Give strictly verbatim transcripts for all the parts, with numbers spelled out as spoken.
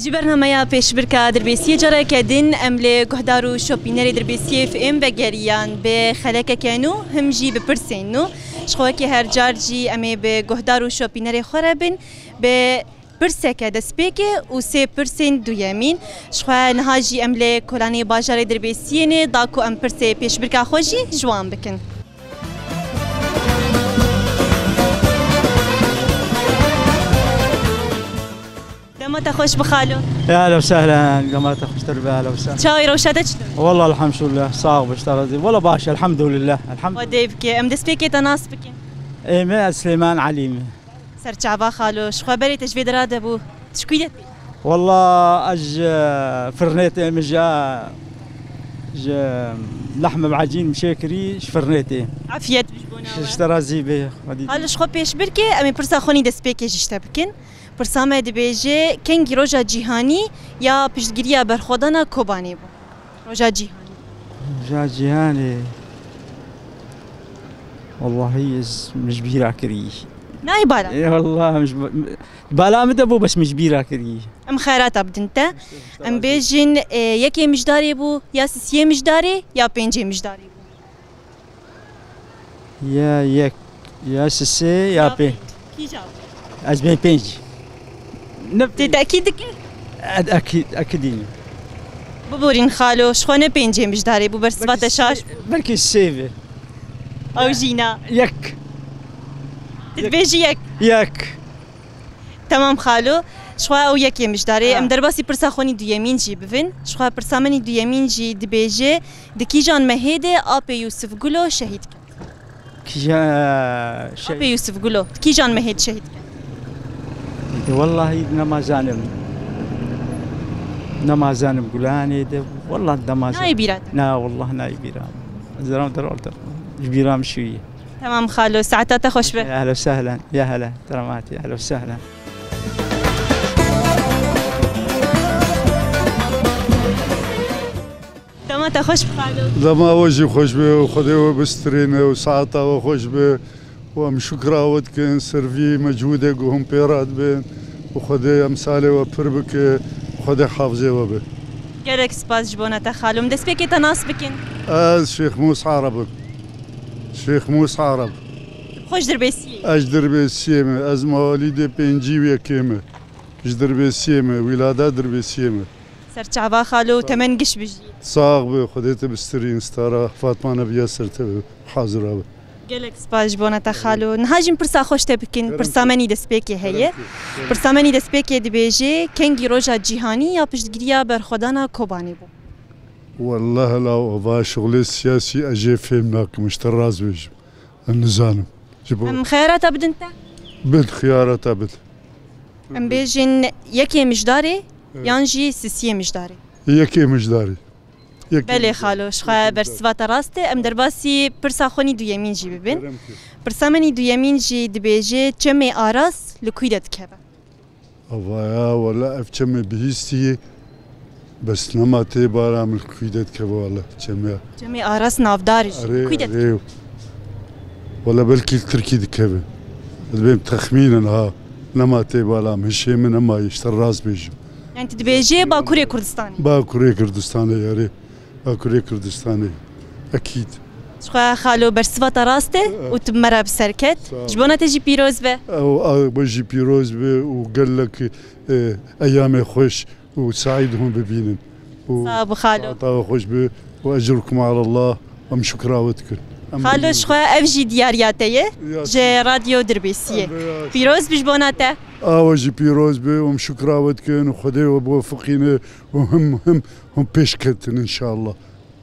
Ji bernameya pêşbirka Dirbêsiyê careke din em li guhdar û şopînerê Dirbêsiyê F M vegeriyan bi xelekeke nû, him jî bi pirsên nû. Ji xwe wekî her car jî em ê bi guhdar û şopînerê xwe re bin, bi pirseke destpêkê û sê pirsên duyemîn. Ji xwe niha jî em li kolanê bajarê Dirbêsiyê ne, da ku em pirsê pêşbirka xwe jî ji wan bikin. Dema te xweş bi xalo. Ya ehlen we sehlen, dema te xweştir be, ehlen we sehlen. Çawa ye, rewşa te çitur? Wallah elhamdülillah, sax be, ji te razî. Wallah baş, elhamdülillah, elhamdülillah. Xwedê bike, em destpêkê te nas bikin. Ê me, ez Silêman Elî me. Serçava xalo, ji xwe berê te ji vê dera de bû, tu ji kû de tê? Wallah ez ji firnê tê, min ji, ji lehm û ecîn min çêkirî, ji firnê tê. Afiyet be ji bona we. Ji te razî be, Xwedî. Xalo, ji xwe pêşbirkê, em ê pirsa xwe nî destpêkê ji te bikin. Pirsa me dibêje, kengî roja cîhanî ya piştgiriya berxwedana Kobanê bû? Roja cîhanî. Roja cîhanê. Wellahî ez min ji bîra kirî. Nayê bala? Ê, wallah, min ji ba-, bala min de bû, bes min ji bîra kirî. Em xeyrata bidin te. Em bêjin, e, yekê mijdarê bû, ya sisiyê mijdarê, ya pêncê mijdarê bû? Ya yek, ya sisê, ya pê-, pênc. Kîja bû? Ez bên pênc. Ne. Tê tekîd dike? Ed-, ekî-, ekîdî ne. Biborîn xalo, ji xwe ne pêncê mijdarê bû, bersiva te şaş bû. Belkî sê ve. Ew jî na. Yek. Tu dibêjî yek. Yek. Temam xalo. Ji xwe ew yekê mijdarê. Ha. Em derbasî pirsa xwe nî duyemîn jî bibin. Ji xwe pirsa me nî duyemîn jî dibêje, di kîjan mehê de apê Yûsif Gulo şehîd ket? Kîja-, şey- Apê Yûsif Gulo, di kîjan mehê de şehîd ket? E, wellahî nema zanim. Nema zanim Gulanê de. Wellahî nema zanim. Nayê bîra te? Na, wellahî nayê bîra. Zeram der orta. Ji bîra min şûyî. Temam xalo, saeta te xweş be. Ya ehlen we sehlen, ya hele, teramatî, ya ehlen we sehlen. Dema te xweş bi xalo. Dema we jî xweş be û Xwedê we bistirîne û saeta we xweş be û em şukra we dikin ser vî mecûdê ku hûn pê re dibin û Xwedê emsalê we pir bike, Xwedê hafizê we be. Gelek spas ji bona te xalo. Em destpêkê te nas bikin. Ez Şêx Mûsa Ereb im. Şêx Mûsa Ereb. Tu bi xwe ji Dirbêsiyê? Ez ji Dirbêsiyê me. Ez mewalîdê pêncî û yekê me. Ji Dirbêsiyê me. Wîlada Dirbêsiyê me. Serçava xalo, temen giş bijî. Sax be, Xwedê te bistirîn, stara Fatma Nebiya ser te be, hazira be. Gelek spas ji bona te xalo. Niha jî em pirsa xweş te bikin, kerem pirsa ke, me nî destpêkê heye. Kerem ke, kerem. Pirsa me nî destpêkê dibêje, kengî roja cîhanî ya piştgiriya berxwedana Kobanê bû? Welleh law eva şixulê siyasî ez jê fêm nakim, ji te rast bêjim. Ez nizanim. Ji bo Em xeyara te bidin te? Bin, xiyara te bid. Em bêjin yekê mijdarê, Evet. yan jî sisiyê mijdarê? Yekê mijdarê. Yekê Belê mijdarê. xalo, ji xwe Yekê mijdarê. Bersiva te rast e. Em derbasî pirsa xwe nî duyemîn jî bibin. Kerem ki. Pirsa me nî duyemîn jî dibêje, çemê Aras li kû de dikeve? Avaya, wele ev çemê bihîstî ye. Bes nema tê bala min kû de dikeve wele çemê. Çemê Aras navdar e jî. Erê, Kû de erê. Wele belkî li Tirkî dikeve. Dibêm texmînin ha. Nema tê bala min, hişê min nema, ji te rast bêjim. Yani tu dibêjê Bakurê Kurdistanê. Bakurê Kurdistanê, erê. Bakurê Kurdistanê. Ekîd. Ji xwe xalo bersiva te rast e û tu bi me re bi ser ket. Sağ ol. Ji bona te jî pîroz be. Ew, ew be jî pîroz be û gelek, e, eyamê xweş û seîd hûn bibînin. Û Sağ ol xalo. Saeta we xweş be û ecrukum alallah. Em şukra we dikin. Em Xalo, bibînin. Ji xwe ev jî diyariya te ye. Ya. Ji Radyo Dirbêsiyê. Em be ya. Pîroz be ji bona te. Awe jî pîroz be û em şukra we dikin û Xwedê we biwefiqîne û him him hûn pêş ketin înşallah.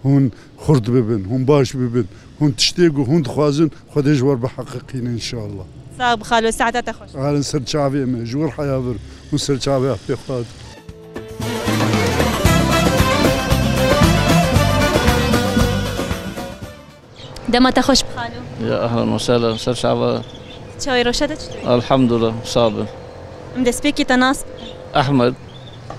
Hûn xurt bibin, hûn baş bibin, hûn tiştê ku hûn dixwazin, Xwedê ji we re biheqeqîne înşallah. Sağ ol xalo, saeta te xweş. Herin ser çavê me, ji wir heya vir, hûn ser çavê apê xwe. Dema te xweş bi xalo. Ya ehlen we sehlen, ser çava. Çawa ye, rewşa te çi? Elhamdulillah, sax bin. Em destpêkê te nas bikin. Ehmed.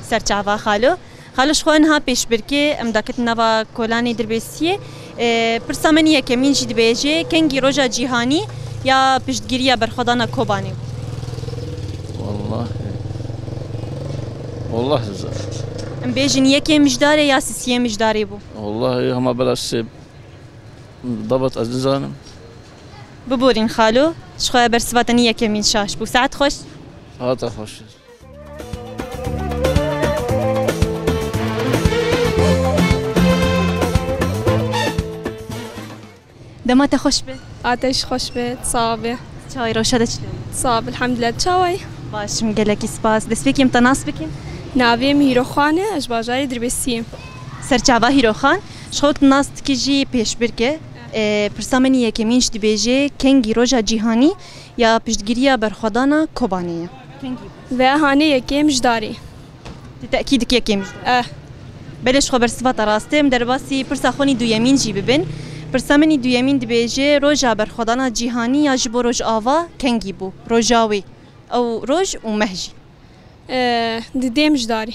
Ser çava xalo. Xalo, ji xwe niha pêşbirkê em daketin nava kolanê Dirbêsiyê. E, pirsa min yekemîn jî dibêje, kengî roja cîhanî ya piştgiriya berxwedana Kobanê bû? Wallahî. Wallah nizanim. Em bêjin yekê mijdarê ya sisiyê mijdarê bû? Wallahi hema bela sê dabat ez nizanim. Biborîn xalo, ji xwe bersiva te nî yekemîn şaş bû. Saet xweş. Hata xweş. Dema te xweş be. A te jî xweş be, sax be. Çawayî, rewşa te çilo? Sax be, elhamdulillah. Çawayî? Baş im, gelekî spas. Destpêkê em te nas bikin? Navê min Hîroxan e, ez ji bajarê Dirbêsiyê me. Serçava Hîroxan, ji xwe tu nas dikî jî pêşbirk e. Ê, pirsa min yekemîn jî dibêje, kengî roja cîhanî ya piştgiriya berxwedana Kobanê ye? Kengî? Ve hanê yekê mijdarê. Tu tekîd dikî yekê mijdarê? Eh. Belê, ji xwe bersiva te rast e. Em derbasî pirsa xwe nî duyemîn jî bibin. Pirsa min î duyemîn dibêje, roja berxwedana cîhanî ya ji bo Rojava kengî bû? Roja wê, ew roj û meh jî. Eh, di dê mijdarê.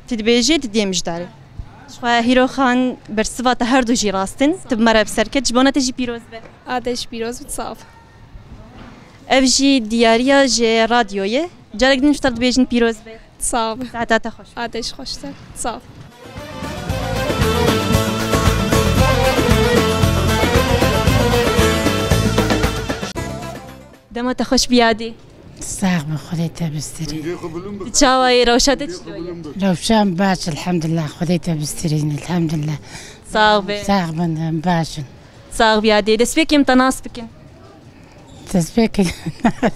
Tu dibêjî di dê mijdarê. Ji xwe Hîroxan, bersiva te her du jî rast in. Tu bi me re bi ser ket. Ji bona te jî pîroz be. A te jî pîroz bit, sax be. Ev jî diyariya ji radyoyê. Carek din ji te re dibêjin pîroz be. Sax be. Saeta te xweş. A te jî xweştir. Sax be. Dema te xweş bî yadê. Sax be, Xwedê te bistirî. Tu çawa yî, rewşa te çilo ye? Rewşa min baş, elhamdulillah, Xwedê te bistirîn, elhamdulillah. Sax be. Sax bin, em baş in. Sax bî yadê. Destpêkê em te nas bikin. Destpêkê.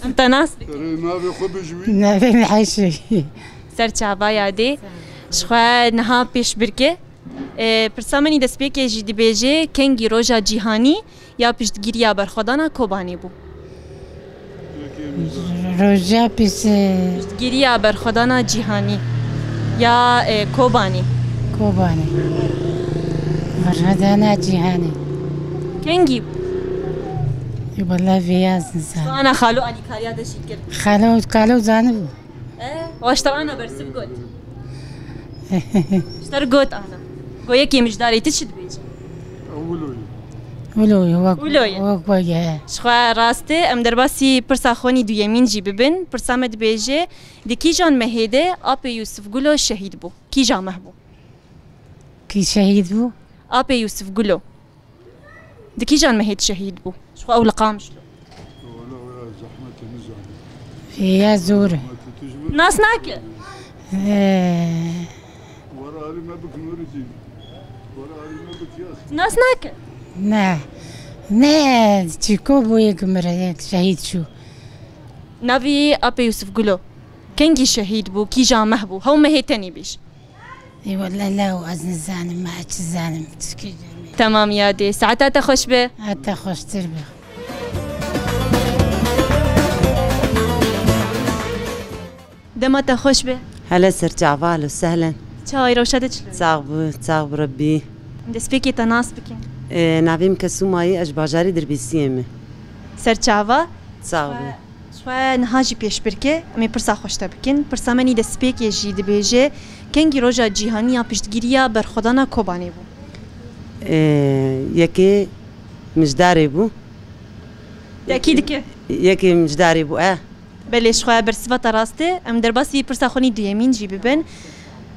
Em te nas bikin. Erê, navê xwe bijî wî. Navê min Ayşe. Serçava yadê. Ji xwe niha pêşbirk e. Ê, pirsa min î destpêkê jî dibêje, kengî roja cîhanî ya piştgiriya berxwedana Kobanê bû? Roja pişt- Piştgiriya berxwedana cîhanî ya, ê, Kobanê. Kobanê. Berxwedana cîhanî. Kengî bû? Ê, wela vê ya zizan. Ana xalo alîkariya te jî kir. Xalo, xalo zanibû. E, waştar ana bersiv got. Waştar got ana. Go yekê mijdarê tu çi dibêje? Wilo ye. Wilo ye, wek, Wilo ye. Wek, wek ye. Ji xwe rast e, em derbasî pirsa xwe nî duyemîn jî bibin. Pirsa me dibêje, di kîjan mehê de apê Yûsif Gulo şehîd bû? Kîja meh bû? Kî şehîd bû? Apê Yûsif Gulo. Di kîjan mehê de şehîd bû? Ji xwe ew li Qamişlo. Wala wala zehmet e, nizanim. Vê ya zor e. Nas nake? Ee. Wara alî me bikin, were dî. Wara alî me bik ya. Nas nake? Ne. Ne, çiko bû yek mire, yek şehîd çû. Navî apê Yûsif Gulo. Kengî şehîd bû, kîja meh bû? Hew mehê tenê bêj. Ê wele lew ez nizanim, me çi zanim, çi kî zanim. Temam yadê. Saeta te xweş be. A te xweştir be. Dema te xweş be. Hele ser çava, ahlen sehlen. Çawa yî, rewşa te çilo? Sax bi, sax bi Rebbî. Destpêkê te nas bikin. Ê, navê min Kesûma ye, ez ji bajarê Dirbêsiyê me. Ser çava. Sax bi. Ji xwe niha jî pêşbirk e, em ê pirsa xwe ji te bikin. Pirsa me nî destpêkê jî dibêje, kengî roja cîhanî ya piştgiriya berxwedana Kobanê bû? Ee, yekê mijdarê bû. Tekî dike? Yekê mijdarê bû, eh. Belê, ji xwe bersiva te rast e. Em derbasî pirsa xwe nî duyemîn jî bibin.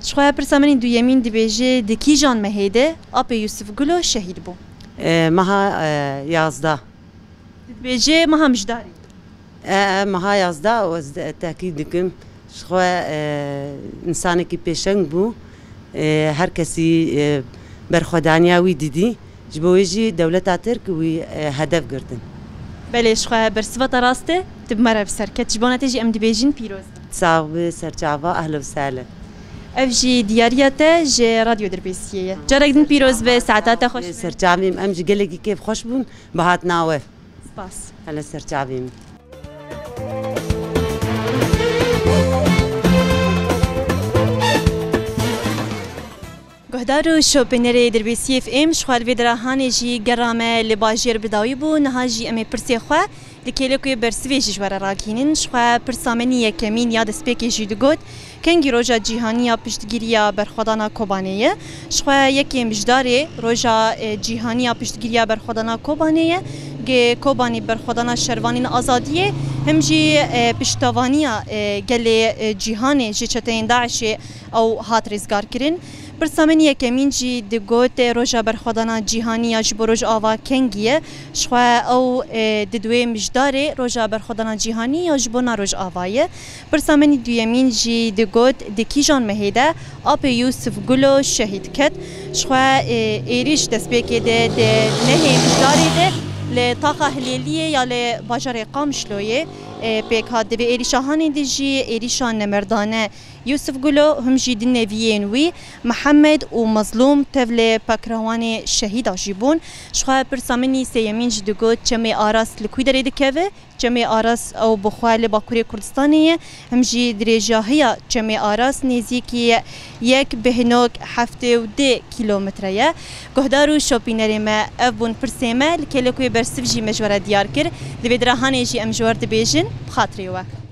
Ji xwe pirsa me nî duyemîn dibêje, di kîjan mehê de apê Yûsif Gulo şehîd bû? Ee, meha, e, yazdeh. Dibêje meha mijdarê. E, e, meha yazdeh û ez de-, tekîd dikim. Ji xwe, e, însanekî pêşeng bû. E, her kesî, e, berxwedaniya wî didî. Ji bo wê jî dewleta Tirk wî, e, hedef girtin. Belê, ji xwe bersiva te rast e. Tu bi me re bi ser ket. Ji bona te jî em dibêjin pîroz be. Sax be, serçava, ehlen û sehlen. Ev jî diyariya te ji Radyo Dirbêsiyê ye. Carek din pîroz be, saeta te xweş be. Serçavîm, em ji gelekî kêf xweş bûn. Bi hatina we. Spas. Hele ser çavê min. Guhdar û şopînerê Dirbêsiyê F M, ji xwe li vê dira hanê jî gera me li bajêr bi dawî bû. Niha jî em ê pirsê xwe li kêlekê bersivê jî ji we re ragihînin. Ji xwe pirsa me nî yekemîn ya destpêkê jî digot, Kengî roja cîhanî ya piştgiriya berxwedana Kobanê ye? Ji xwe yekê mijdarê roja, e, cîhanî ya piştgiriya berxwedana Kobanê ye. Kobanî berxwedana şervanên azadiyê, him jî, e, piştavaniya, e, gelê, e, cîhanê ji çeteyên DAIŞê ew hat rêzgarkirin. Pirsa min yekemîn jî digot, e, roja berxwedana cîhanî ya ji bo Rojava kengî ye. Jixwe ew, e, di duê mijdarê roja berxwedana cîhanî ya ji bo na Rojava ye. Pirsa min duyemîn jî digot, di kîjan mehê de apê Yûsif Gulo şehîd ket? Jixwe, e, êrîş destpêkê de di nehê mijdarê de li taxa Hilêliyê ya li bajarê Qamişloyê, e, pêk hat. Di vê êrîşa hanê de jî êrîşa nemerdane Yûsif Gulo him jî di neviyên wî Mihemed û Mezlûm tevlê pekrawanê şehîda jî bûn. Jixwe pirsa min î sêyemîn jî digot, Çemê Aras li kû derê dikeve? Çemê Aras ew bi xwe li Bakurê Kurdistanê ye. Him jî dirêjahiya Çemê Aras nêzîkî yek bêhnok heftê û du kîlometre ye. Guhdar û şopînerê me, ev bûn pirsê me. Li kêlekê bersiv jî me ji we re diyar kir. Di vê dirahanê jî em ji we re dibêjin, bi xatirê we.